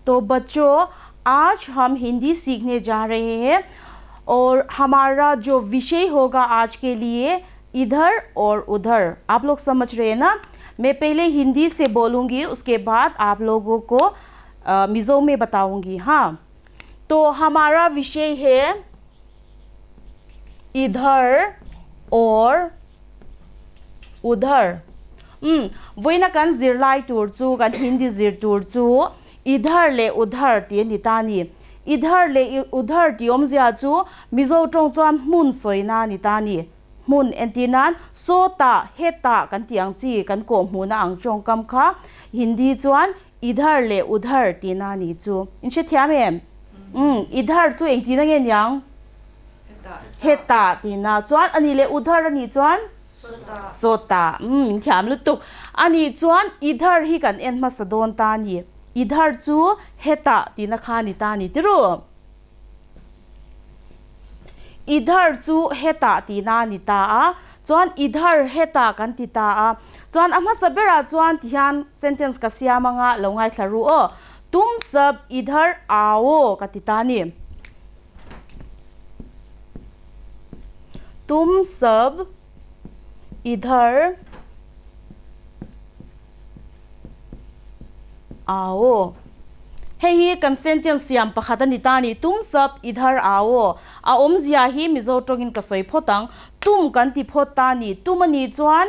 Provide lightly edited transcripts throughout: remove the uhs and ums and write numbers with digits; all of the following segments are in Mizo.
तो बच्चों आज हम हिंदी सीखने जा रहे हैं और हमारा जो विषय होगा आज के लिए इधर और उधर। आप लोग समझ रहे हैं ना? मैं पहले हिंदी से बोलूँगी, उसके बाद आप लोगों को मिज़ो में बताऊँगी। हाँ, तो हमारा विषय है इधर और उधर। Vawiina kan zirlai tur chu, kan Hindi zir tur chu idhar leh udhar tih a ni ta a ni. Idhar leh udhar tih awmzia chu Mizo tawng chuan hmun sawina a ni ta a ni. Hmun entir nan sawtah, hetah kan tih ang chi kan kawh hmuhna ang tawngkam kha Hindi chuan idhar leh udhar tihna a ni chu. In hrethiam em? Idhar chu engtihna nge niang? Hetah tihna chuan a nih leh udhar a nih chuan? Sawtah. Umm, thiam lutuk. A nih chuan idhar hi kan en hmasa dawn ta a ni. Idhar chu hetah tihna kha a ni ta a ni tiru. Idhar chu hetah tihna a ni ta a, chuan idhar hetah kan ti ta a. Chuan a hmasa berah chuan tihian sentence ka siam anga lo ngaithla ru aw. Tum sab idhar ao ka ti ta a ni. Tum sab idhar ao. Hei hi kan sentence siam pakhat a ni ta a ni. Tum sab idhar ao. A awmzia hi Mizo tawngin ka sawi phawt ang. Tum kan ti phawt ta a ni. Tum a nih chuan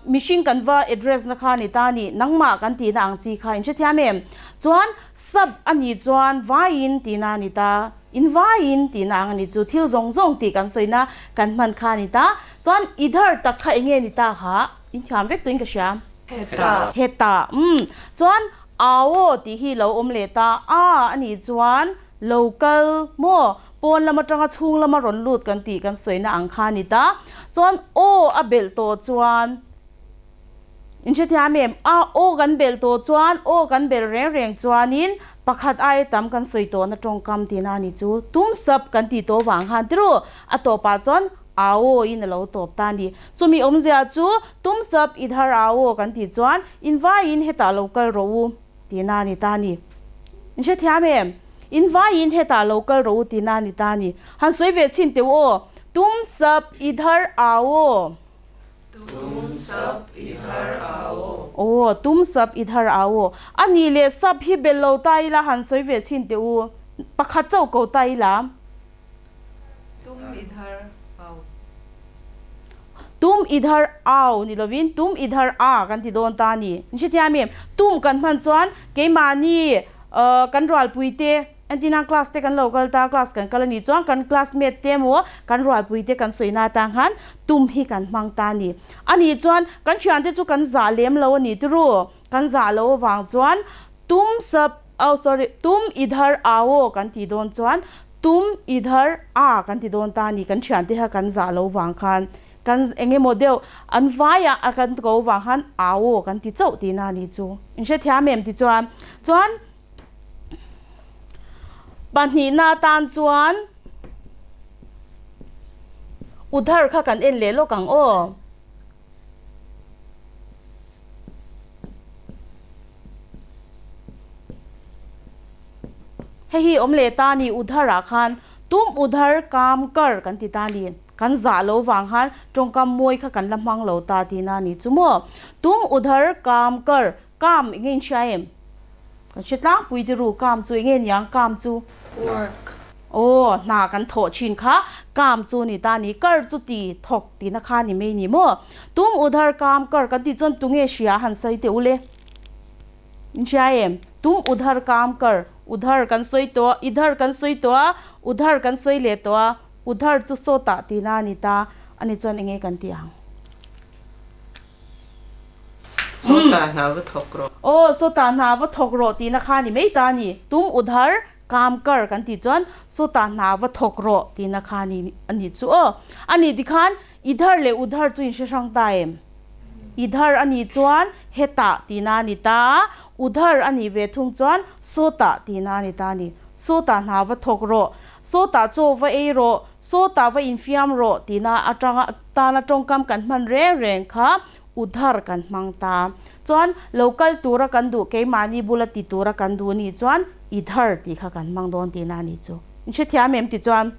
mihring kan va address na kha a ni ta a ni. Nangmah kan tihna ang chi kha in hrethiam em? Chuan Sub a nih chuan vaiin tihna a ni ta, in vaiin tihna ang a ni chu, thil zawng zawng tih kan sawina kan hman kha a ni ta. Chuan idhar tak kha enge ni ta kha in thiam vek tuin ka hria. Heta. Heta, umm. Chuan ao tih hi lo awm leh ta, a a nih chuan lo kal maw, pawn lam atanga chhung lama rawn lut kan tih kan sawina ang kha a ni ta. Chuan aw a belh tawh chuan. In hrethiam em? A aw kan belh tawh chuan, aw kan belh reng reng chuanin pakhat aia tam kan sawi tawhna tawngkam tihna a ni chu. Tum sap kan tih tawh vang khan tiru, a tawpah chuan aaw in a lo tawp ta a ni. Chumi awmzia chu tum sap i dhar aaw kan tih chuan in vaiin hetah lo kal rawh u tihna a ni ta a ni. In hrethiam em? In vaiin hetah lo kal rawh u tihna a ni ta a ni. Han sawi ve chhin teuh aw, tum sap i dhar aaw. Tum sap idhar ao. Aw, tum sap idhar ao. A nih leh sap hi bel lo ta ila han sawi ve chhin teh u. Pakhat chauh ko ta ila. Tum idhar ao. Tum idhar ao ni lovin tum idhar a kan ti dawn ta a ni. In hrethiam em? Tum kan hman chuan keimahni kan rualpui te Entina class te kan lo kal ta, class kan kal a nih chuan kan classmate te emaw kan rualpui te kan sawi na atang khan tum hi kan hmang ta a ni. A nih chuan kan thiante chu kan zah lem lo a ni turu, kan zah lo avang chuan tum sap oh sorry tum idhar ao kan tih dawn chuan tum idhar a kan ti dawn ta a ni kan thiante kha kan zah lo vang khan kan eng emaw deuh an vaia a kan ko vang khan ao kan ti chauh tihna a nih chu. In hrethiam em tichuan chuan. Pahnihna atan chuan Udhar kha kan en leh lawk ang aw. Hei hi awm leh ta a ni Udhar ah khan tum Udhar kam kar kan ti ta a ni. Kan zah lo vang khan tawngkam mawi kha kan la hmang lo ta tihna a ni chu maw. Tum Udhar kam kar Kam enge in hria em? Kan hre tlangpui ti ru, kam chu enge niang kam chu? Work. Aw, hna kan thawh thin kha kam chu ni ta ni, kar chu ti thawk tihna kha ni mai ni maw? Tum udhar kam kar kan tih chuan tunge hria han sawi teh ule? In hria em? Tum udhar kam kar, udhar kan sawi tawh a, idhar kan sawi tawh a, udhar kan sawi leh tawh a, udhar chu sawtah tihna a ni ta, ani chuan enge kan tih ang? Sawtah hna va thawk rawh. Aw, sawtah hna va thawk rawh tihna kha a ni mai ta a ni. Tum udhar kam kar kan tih chuan sawtah hna va thawk rawh tihna kha a ni a nih chu aw. A nih tikhan idhar leh udhar chu in hre hrang ta em? Idhar a nih chuan hetah tihna a ni ta a, udhar a nih ve thung chuan sawtah tihna a ni ta a ni. Sawtah hna va thawk rawh, sawtah chaw va ei rawh, sawtah va infiam rawh tihna atanga tana tawngkam kan hman reng reng kha Udhar kan hmang ta. Chuan lo kal tura kan duh keimahni bula ti tura kan duh nih chuan Idhar tih kha kan hmang dawn tihna a nih chu. In hrethiam em ti chuan?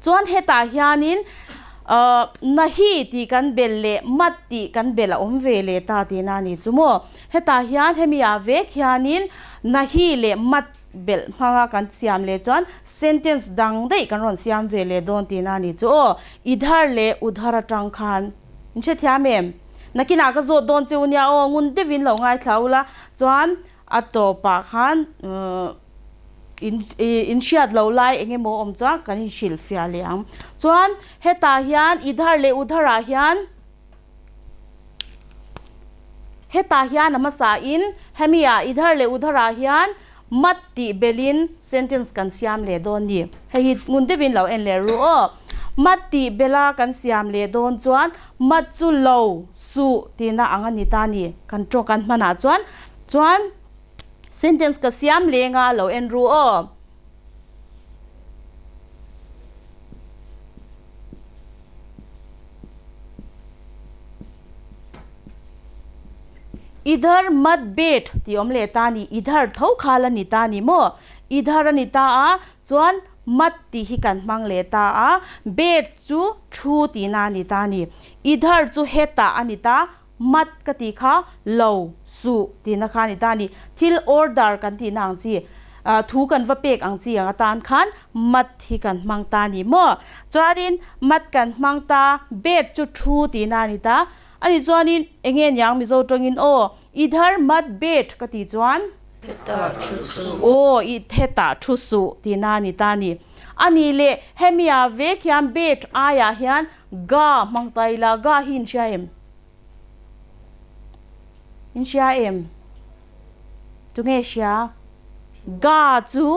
Chuan hetah hianin Nahi tih kan bel leh Mat tih kan bel a awm ve leh ta tihna a nih chu maw? Hetah hian hemi ah vek hianin Nahi leh Mat belh hmanga kan siam leh chuan sentence dang daih kan rawn siam ve leh dawn tihna a nih chu aw. Idhar leh Udhar atang khan in hrethiam em? Nakinah ka zawt dawn che u nia aw, ngun deuhin lo ngaithla ula chuan a tawpah khan in in hriat loh lai eng emaw awm chuan kan inhrilhfiah leh ang. Chuan hetah hian Idhar leh Udhar ah hian Hetah hian a hmasain hemi ah Idhar leh Udhar ah hian mat tih belin sentence kan siam leh dawn ni. Hei hi ngun deuhin lo en leh ru aw. Mat tih bela kan siam leh dawn chuan mat chu lo, suh tihna ang a ni ta ni. Kan tawng kan hmanah chuan chuan sentence ka siam leng a lo en ru aw. Idhar mat bet tih awm leh ta ni, idhar tho khal a ni ta ni maw? Idhar a ni ta a, chuan mat tih hi kan hmang leh ta a, bet chu thu tihna a ni ta ni. Idhar chu hetah a ni ta, mat ka tih kha lo, suh tihna kha a ni ta a ni. Thil order kan tihna ang chi, thu kan va pek ang chi ang atan khan mat hi kan hmang ta a ni maw? Chuanin mat kan hmang ta, bet chu thu tihna a ni ta. A nih chuanin eng nge niang Mizo tawngin aw, idhar mat bet ka tih chuan? Hetah thu suh. Aw, i hetah thu suh tihna a ni ta a ni. A nih leh hemi ah vek hian bet aiah hian ga hmang ta ila, ga hi in hria em? In hria em? Tunge hria? Ga chu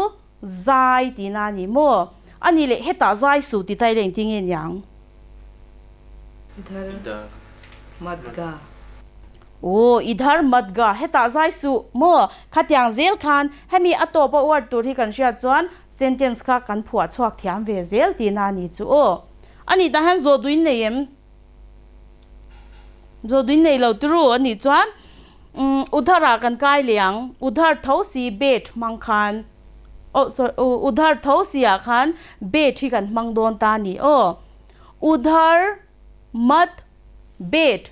zai tihna a ni maw? A nih leh hetah zai suh ti ta ila engtin nge niang? Idhar mat ga. Aw, idhar mat ga, hetah zai suh maw? Khatiang zel khan hemi a tawp a word tur hi kan hriat chuan sentence kha kan phuah chhuak thiam ve zel tihna a ni chu aw. A nih tah hian zawh duin nei em? Zawhduin nei lo turu a nih chuan Udhar ah kan kai leh ang. Udhar tho si bet hmang khan oh sorry Udhar tho si ah khan bet hi kan hmang dawn ta a ni aw. Udhar mat bet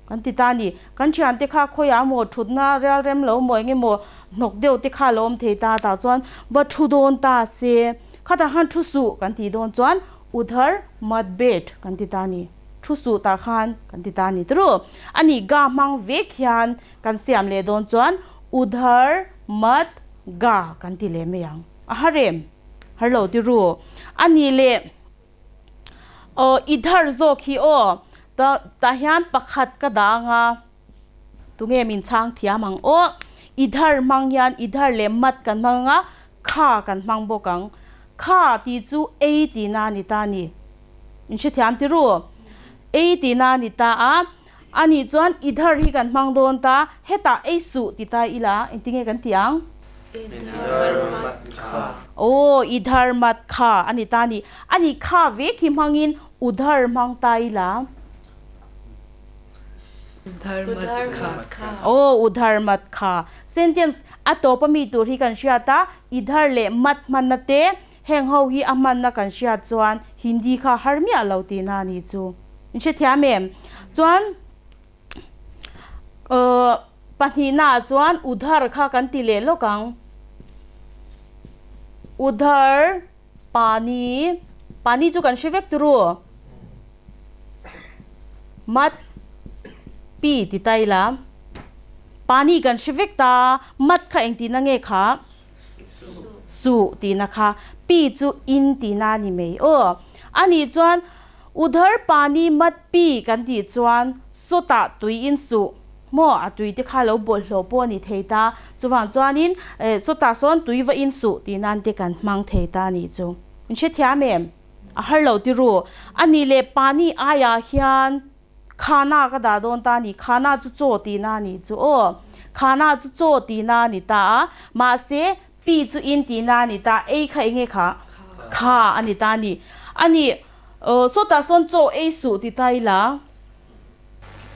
kan ti ta a ni. Kan thiante kha khawiah maw thutna rial rem lo maw eng emaw hnawk deuh te kha lo awm thei ta tah chuan va thu dawn ta se khatah khan thu suh kan tih dawn chuan Udhar mat bet kan ti ta ni. Thu suh tah khan kan ti ta ni turu. A nih ga hmang vek hian kan siam leh dawn chuan Udhar mat ga kan ti leh mai ang. A har em? Har lo ti ru. A nih leh aw idhar zawk hi aw ta tah hian pakhat ka dah ang a, tunge min chhang thiam ang aw. Idhar hmang hian idhar leh mat kan hmang ang a, kha kan hmang bawk ang. Kha tih chu ei tihna a ni ta a ni. Min hrethiam ti ru. Ei tihna a ni ta a, a nih chuan idhar hi kan hmang dawn ta, hetah ei suh ti ta ila engtinge kan tih ang? Idhar mat kha. Aw, idhar mat kha a ni ta a ni. A nih kha vek hi hmangin udhar hmang ta ila. Udhar mat kha. Aw, udhar mat kha. Sentence a tawp a mi tur hi kan hriat a, idhar leh mat hmanna te Heng ho hi a hmanna kan hriat chuan Hindi kha har miah lo tihna a nih chu. In hrethiam em? Chuan pahnihnaah chuan Udhar kha kan ti leh lawk ang. Udhar pani, pani chu kan hre vek turu. Mat pi ti ta ila. Pani kan hre vek ta, mat kha engtihna nge kha? Suh tihna kha pi chu in tihna a ni mai aw. A nih chuan Udhar pani mat pi kan tih chuan sawtah tui in suh maw a tui te kha lo bawlhhlawh pawh a ni thei ta. Chuvang chuanin sawtah sawn tui va in suh tih nan te kan hmang thei ta a nih chu. In hrethiam em? A har lo ti ru. A nih leh pani aiah hian Khana ka dah dawn ta a ni. Khana chu chaw tihna a nih chu aw. Khana chu chaw tihna a ni ta a. Mahse, pi chu in tihna a ni ta. Ei kha eng nge kha? Kha a ni ta a ni. A ni, sawtah sawn chaw ei suh ti ta ila.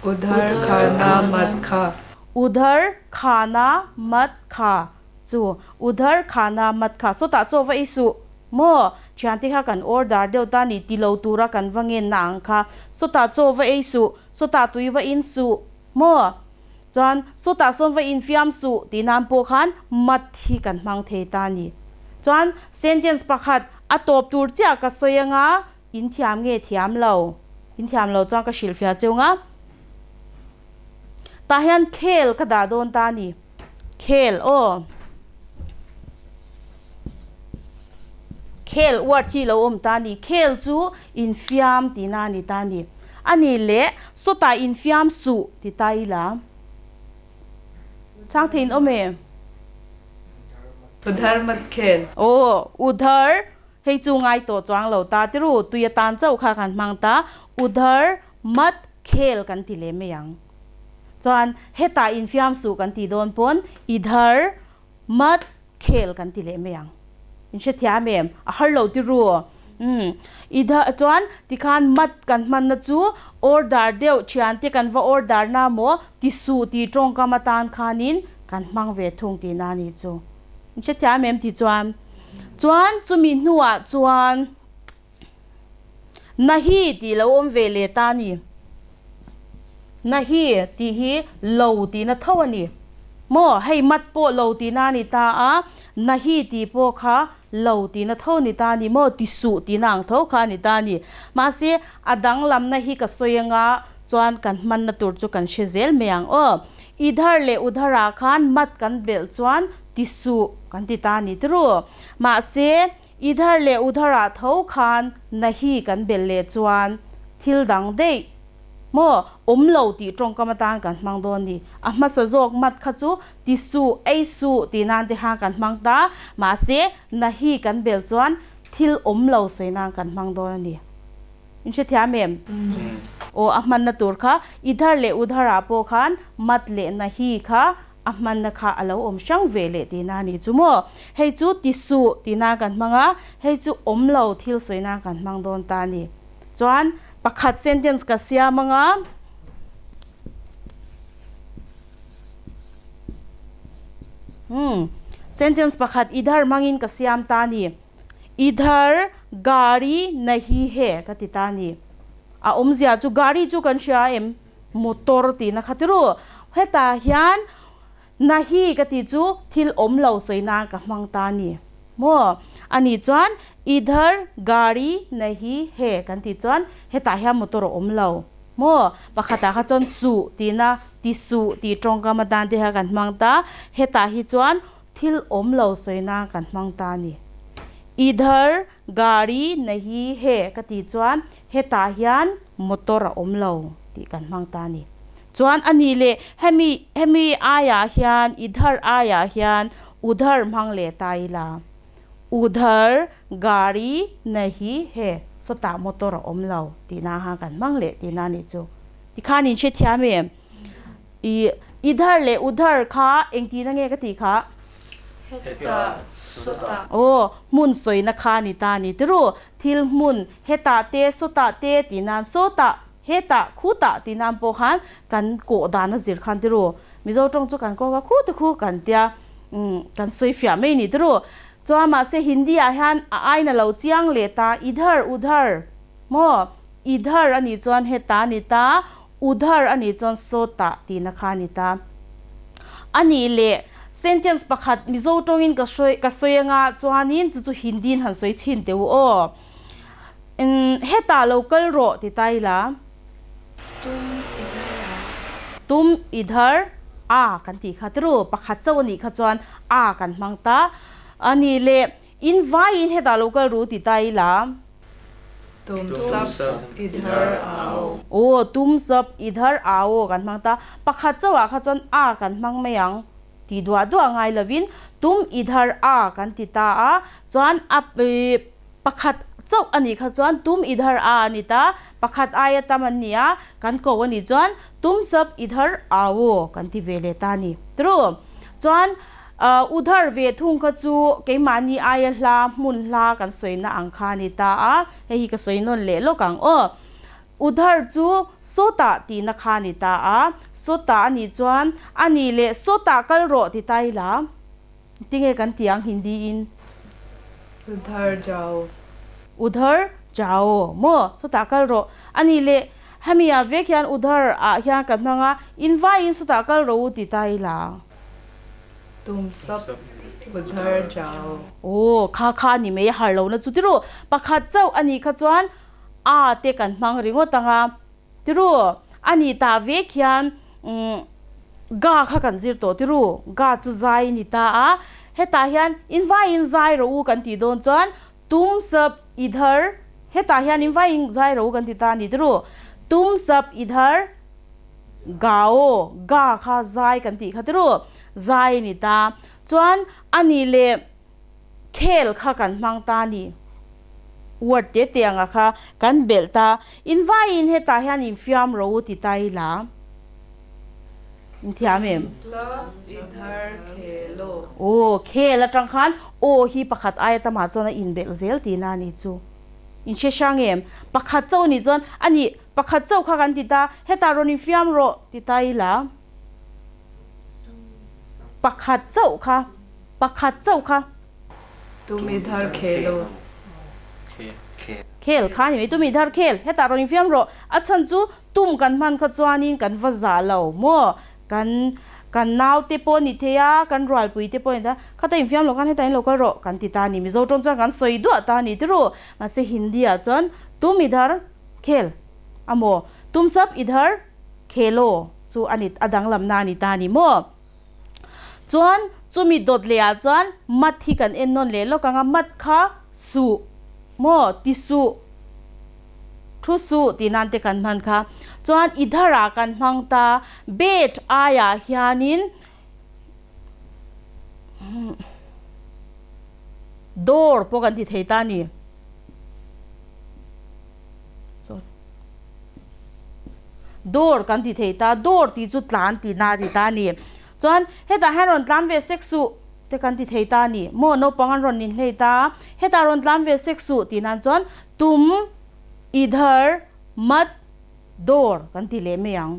Udhar khana mat kha. Udhar khana mat kha chu Udhar khana mat kha sawtah chaw va ei suh maw? Thiante kha kan order deuh ta ni ti lo tura kan va ngen na ang kha sawtah chaw va ei suh sawtah tui va in suh maw? Chuan sawtah sawn va infiam suh tih nan pawh khan mat hi kan hmang thei ta ni. Chuan sentence pakhat a tawp tur chiah ka sawi anga In thiam nge thiam lo? In thiam lo chuan ka hrilhfiah cheu nga. Tah hian khel ka dah dawn ta a ni. Khel aw. Khel word hi lo awm ta a ni. Khel chu infiam tihna a ni ta a ni. A nih leh sawtah infiam suh ti ta ila. Chhang theiin awm em? Udhar mat khel. Aw, udhar Hei chu ngai tawh chuang lo ta tiru, tui atan chauh kha kan hmang ta, Udhar Mat Khel kan ti leh mai ang. Chuan hetah infiam suh kan tih dawn pawn Idhar Mat Khel kan ti leh mai ang. In hrethiam em? A har lo tiru. Umm. Idhar chuan tikhan mat kan hmanna chu order deuh thiante kan va order na maw ti suh tih tawngkam atan khanin kan hmang ve thung tihna a nih chu. In hrethiam em tih chuan Chuan chumi hnuah chuan Nahi tih lo awm ve leh ta a ni. Nahi tih hi lo tihna tho a ni. Maw hei mat pawh lo tihna a ni ta a, Nahi tih pawh kha lo tihna tho a ni ta a ni maw, ti suh tihna ang tho kha a ni ta a ni. Mahse a danglamna hi ka sawi anga chuan kan hmanna tur chu kan hre zel mai ang aw. Idhar leh Udhar-ah khan mat kan belh chuan Ti suh kan ti ta ni tru. Mahse, idhar leh udhar-ah tho khan nahi kan belh leh chuan thil dang daih maw awm lo tih tawngkam atan kan hmang dawn ni. A hmasa zawk mat kha chu ti suh, ei suh tih nan te khan kan hmang ta. Mahse, nahi kan belh chuan thil awm lo sawi nan kan hmang dawn a ni. In hrethiam em? Aw, a hmanna tur kha idhar leh udhar-ah pawh khan mat leh nahi kha A hmanna kha a lo awm hrang ve leh tihna a nih chu maw? Hei chu ti suh tihna kan hmang a, hei chu awm lo thil sawina kan hmang dawn ta a ni. Chuan pakhat sentence ka siam ang a. Umm, sentence pakhat idhar hmangin ka siam ta a ni. Idhar gari nahi he ka ti ta a ni. A awmzia chu gari chu kan hria em? Motor tihna kha ti ru. Hetah hian Nahi ka tih chu thil awm lo sawi nan ka hmang ta a ni maw? A nih chuan Idhar gari nahi he kan tih chuan hetah hian motor a awm lo maw? Pakhatah kha chuan suh tihna ti suh tih tawngkam atan te kha kan hmang ta. Hetah hi chuan thil awm lo sawi nan kan hmang ta a ni. Idhar gari nahi he ka tih chuan Hetah hian motor a awm lo tih kan hmang ta a ni. Chuan a nih leh hemi hemi aiah hian idhar aiah hian udhar hmang leh ta ila. Udhar gari nahi he sawtah motor a awm lo tihna khan kan hmang leh tihna a nih chu. Tikhan in hrethiam em? I idhar leh udhar kha engtihna nge ka tih kha? Hetah, sawtah. Aw, hmun sawina kha a ni ta a ni tiru. Thil hmun, hetah te, sawtah te tih nan, sawtah, hetah, khutah tih nan pawh khan kan kawh dan a zir khan tiru. Mizo tawng chu kan kawk a, khu te khu kan tia, umm, kan sawi fiah mai a ni tiru. Chuan mahse Hindi ah hian a aina lo chiang leh ta, idhar, udhar, maw? Idhar a nih chuan hetah a ni ta, Udhar a nih chuan sawtah tihna kha a ni ta. A nih leh sentence pakhat Mizo tawngin ka sawi ka sawi anga chuanin chu chu Hindi in han sawi chhin teh u aw. Umm hetah lo kal rawh ti ta ila. Tum idhar a. Tum idhar a kan tih kha tiru pakhat chauh a nih kha chuan a kan hmang ta. A nih leh in vaiin hetah lo kal ru ti ta ila. Tum sab idhar aao. Aw, tum sab idhar aao kan hmang ta. Pakhat chauhah kha chuan a kan hmang mai ang tih duah duah ngai lovin tum idhar a kan ti ta a, chuan a pakhat chauh a nih kha chuan tum idhar a a ni ta, pakhat aia tam an ni a, kan ko a nih chuan tum sab idhar aao kan ti ve leh ta a ni. True. Chuan Udhar ve thung kha chu keimahni aia hla hmun hla kan sawina ang kha a ni ta a, hei hi ka sawi nawn leh lawk ang aw. Udhar chu sawtah tihna kha a ni ta a, sawtah a nih chuan a nih leh sawtah kal rawh ti ta ila tinge kan tih ang Hindi in? Udhar jao. Udhar jao maw sawtah kal rawh a nih leh hemi ah vek hian udhar ah hian kan hmang a, in vaiin sawtah kal rawh u ti ta ila. Tum sap udhar jao. Aw kha kha a ni mai a har lohna chu tiru pakhat chauh a nih kha chuan A te kan hmang ringawt ang a, tiru a nih tah vek hian ga kha kan zir tawh tiru, ga chu zai a ni ta a, hetah hian in vaiin zai rawh u kan tih dawn chuan tum sap idhar hetah hian in vaiin zai rawh u kan ti ta a ni tiru, tum sap idhar gao ga kha zai kan tih kha tiru, zai a ni ta, chuan a nih leh. Khel kha kan hmang ta a ni. Word te te anga kha kan belh ta. In vaiin hetah hian in fiam ro u ti ta ila. In thiam em? Aw, khel atang khan aw hi pakhat aia tamah chuan a inbelh zel tihna a ni chu. In hre hrang em? Pakhat chauh a nih chuan a nih pakhat chauh kha kan ti ta, hetah rawn in fiam rawh ti ta ila. Pakhat chauh kha. Pakhat chauh kha. Tum i thar khel aw. Khel kha ni mai. Tum i thar khel. Hetah rawn infiam rawh. A chhan chu tum kan hman kha chuanin kan va zah lo maw? Kan kan naute pawh ni thei a, kan rualpui te pawh ni thei a, khata infiam loh khan hetah in lo kal rawh kan ti ta a ni. Mizo tawng chuan kan sawi duah ta a ni ti ru. Mahse Hindi ah chuan tum i thar khel a maw? Tum sap i thar khel aw chu a ni a danglamna a ni ta a ni maw? Chuan chumi dawt leh ah chuan mat hi kan en nawn leh lawk ang a, mat kha suh maw ti suh, thu suh tih nan te kan hman kha. Chuan i dhar ah kan hmang ta, bed aiah hianin door pawh kan ti thei ta a ni. Door kan ti thei ta, door tih chu tlan tihna a ti ta a ni. Chuan hetah hian rawn tlan ve sek suh te kan ti thei ta a ni. Maw naupang an rawn inhlei ta a, hetah rawn tlan ve sek suh tih nan chuan tum, idhar, mat, door kan ti leh mai ang.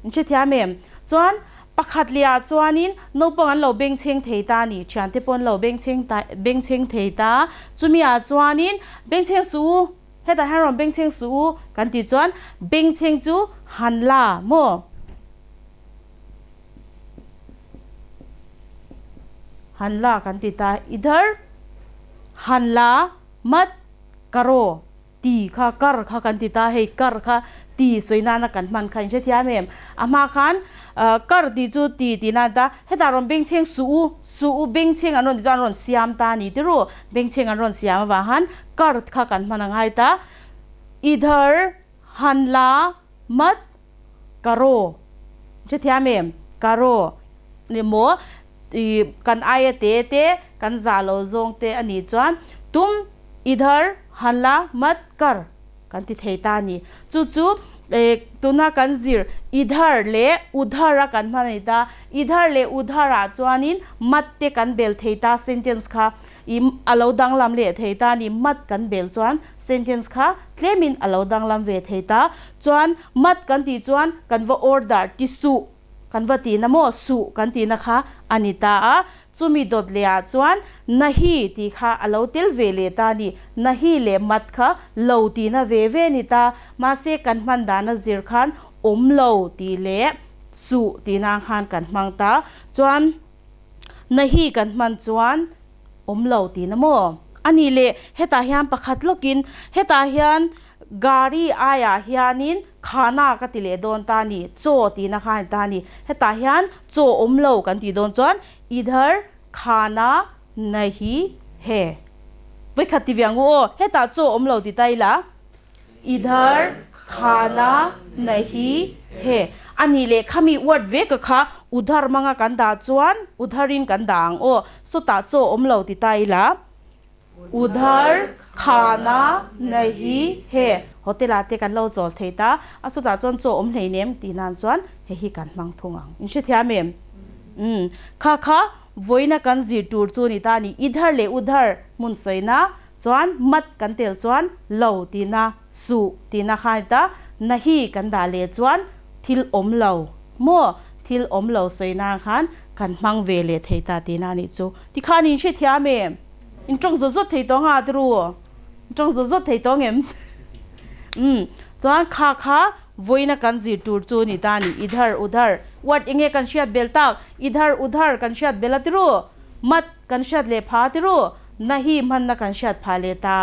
In hrethiam em? Chuan pakhat leh ah chuanin naupang an lo bengchheng thei ta a ni, thiante pawh an lo bengchheng ta bengchheng thei ta a, chumi ah chuanin bengchheng suh u, hetah hian rawn bengchheng suh u kan tih chuan bengchheng chu han la maw? Han la kan ti ta, idhar han la mat karo. Ti kha kar kha kan ti ta, hei kar kha ti sawi nana kan hman kha in hrethiam em? A hma khan kar tih chu ti tih nan ta, hetah rawn bengchheng suh u, suh u bengchheng an rawn ti chu an rawn siam ta a ni tiru, bengchheng an rawn siam avang khan kar kha kan hman a ngai ta. Idhar han la mat karo, hrethiam em? Karo ni maw i kan aia te te kan zah lo zawng te a nih chuan tum Idhar, Hanla, Mat, Kar kan ti thei ta a ni. Chu chu tuna kan zir Idhar leh Udhar a kan hman a ni ta. Idhar leh Udhar ah chuanin Mat te kan bel thei ta sentence kha i a lo danglam leh thei ta a ni. Mat kan bel chuan sentence kha tlemin a lo danglam ve thei ta. Chuan Mat kan tih chuan kan va order ti suh. Kan va tihna maw? Suh kan tihna kha a ni ta a, chumi dawt leh ah chuan Nahi tih kha a lo tel ve leh ta a ni. Nahi leh mat kha lo tihna ve ve a ni ta, mahse kan hman dana zir khan awm lo tih leh suh tihna ang khan kan hmang ta. Chuan Nahi kan hman chuan awm lo tihna maw? A nih leh hetah hian pakhat lawkin hetah hian Gari aiah hianin khana ka ti leh dawn ta ni, chaw tihna kha a ni ta ni. Hetah hian chaw awm lo kan tih dawn chuan idhar khana nahi he. Vawikhat ti ve ang u aw, hetah chaw awm lo ti ta ila idhar khana nahi he. A nih leh khami word ve ka kha udhar hmanga kan dah chuan udharin kan dah ang aw, sawtah chaw awm lo ti ta ila. Udhar khana nahi he hotel ah te kan lo chawl thei ta a chutah chuan chaw awm hlei nem tih nan chuan hei hi kan hmang thung ang. In hrethiam em? Umm kha kha vawiina kan zir tur chu ni ta ni idhar leh udhar hmun sawina chuan mat kan tel chuan lo tihna Suh tihna kha a ni ta. Nahi kan dah leh chuan thil awm lo maw? Thil awm lo sawi nan khan kan hmang ve leh thei ta tihna a nih chu. Tikhan in hrethiam em? In tawng zawt zawt thei tawh anga tiru? In tawng zawt zawt thei tawh ngem? Umm chuan kha kha vawiina kan zir tur chu ni ta a ni. Idhar udhar word enge kan hriat bel tak? Idhar udhar kan hriat bel a tiru? Mat kan hriat leh pha a tiru? Nahi hmanna kan hriat phah leh ta.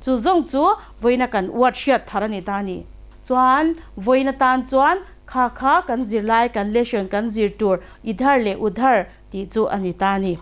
Chu zawng chu vawiina kan word hriat thar a ni ta a ni. Chuan vawiina tan chuan kha kha kan zirlai kan lesson kan zir tur idhar leh udhar tih chu a ni ta a ni.